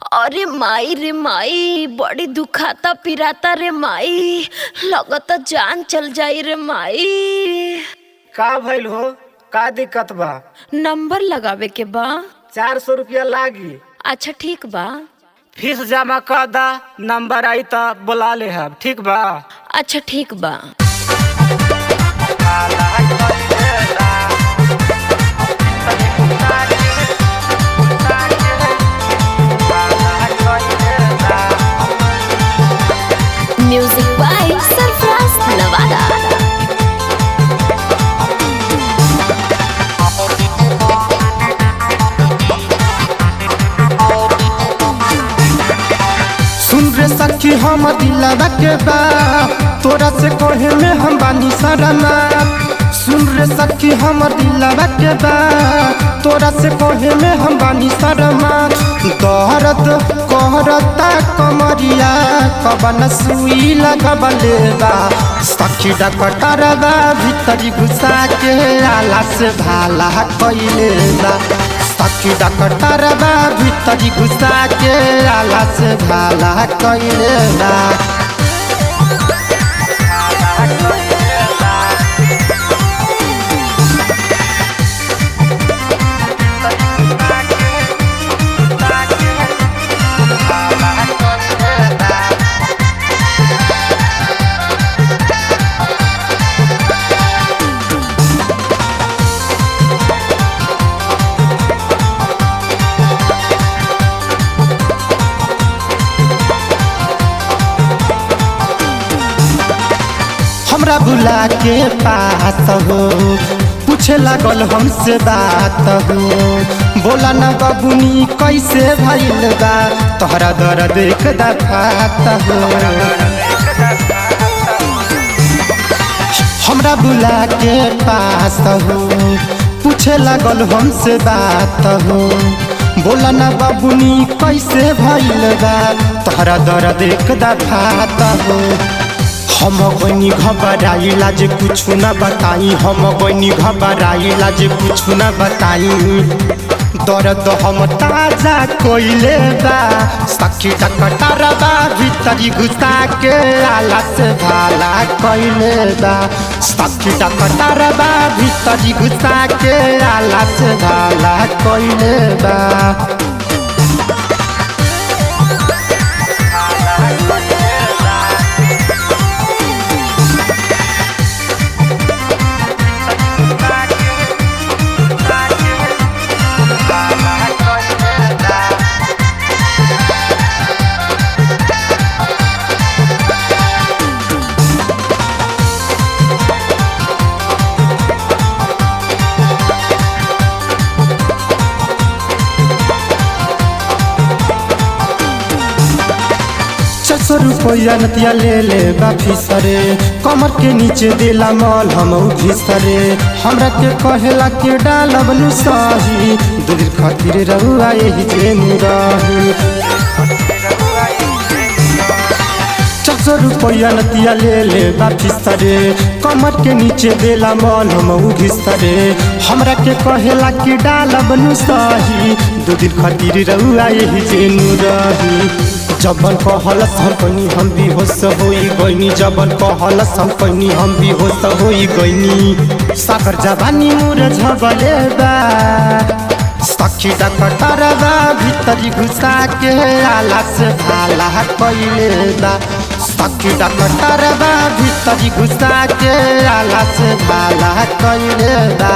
अरे माई रे माई, बड़ी दुखाता पिराता रे माई, लगता जान चल जाई रे माई। का भइल हो? का दिक्कत बा? नंबर लगावे के बा। 400 रुपया लागी। अच्छा ठीक बा। फीस जमा कर दा, नंबर आई त बुला ले हम, ठीक बा? अच्छा ठीक बा। Music by Sarfaraz Nawada. सुन रे सखी हम दिलवा के बा, तोरा से कहे में हम बानी शर्मा। सुन रे सखी हम दिलवा के बा, तोरा से कहे में हम बानी शर्मा। दर्द कहरता कमरिया कबन सुई लगबले बा। सखी डकटरवा भीतरी घुसा के आला से भाला कइले बा। सखी डकटरवा भीतरी घुसा के आला से भाला कइले बा। हमरा बुला के पास हो पूछे लागल हमसे बात हो। बोला ना बबुनी कैसे भइल बा, तोहरा दर्द एक दफात हो। हमरा बुला के पास हो पूछे लागल हमसे बात हो। बोला ना बबुनी कैसे भइल बा, तोहरा दर्द एक दफात हो। हम गनी घबराइला जे कुछ न बताई, हम गनी घबराइला जे कुछ न बताई। दर्द हम ताजा कोइले बा, सखी डकटरवा भीतरी घुसा के आला से भाला कइले बा। सखी डकटरवा भीतरी घुसा के आला से भाला कइले बा। 400 रुपया नतिया ले ले बाफी सरे, कमर के नीचे देला मल हम घिसरे। हमरा के कहेला के डालब नु सही, दूध खातिर रहुआ यही जे रही। 400 रुपया नतिया ले ले बाफी सरे, कमर के नीचे देला मल हम घिसरे। हमरा के कहेला के डालब नु सही, दूध खातिर रहुआ यही जे रही। जबन कहलस हम कनी हम बेहोश होई गइनी, जबन कहलस हम कनी हम बेहोश होई गइनी। साकर जवानी मोर झबले बा, सखी डकटरवा भीतरी घुसा के आला से भाला कइले बा। सखी डकटरवा भीतरी घुसा के आला से भाला कइले बा।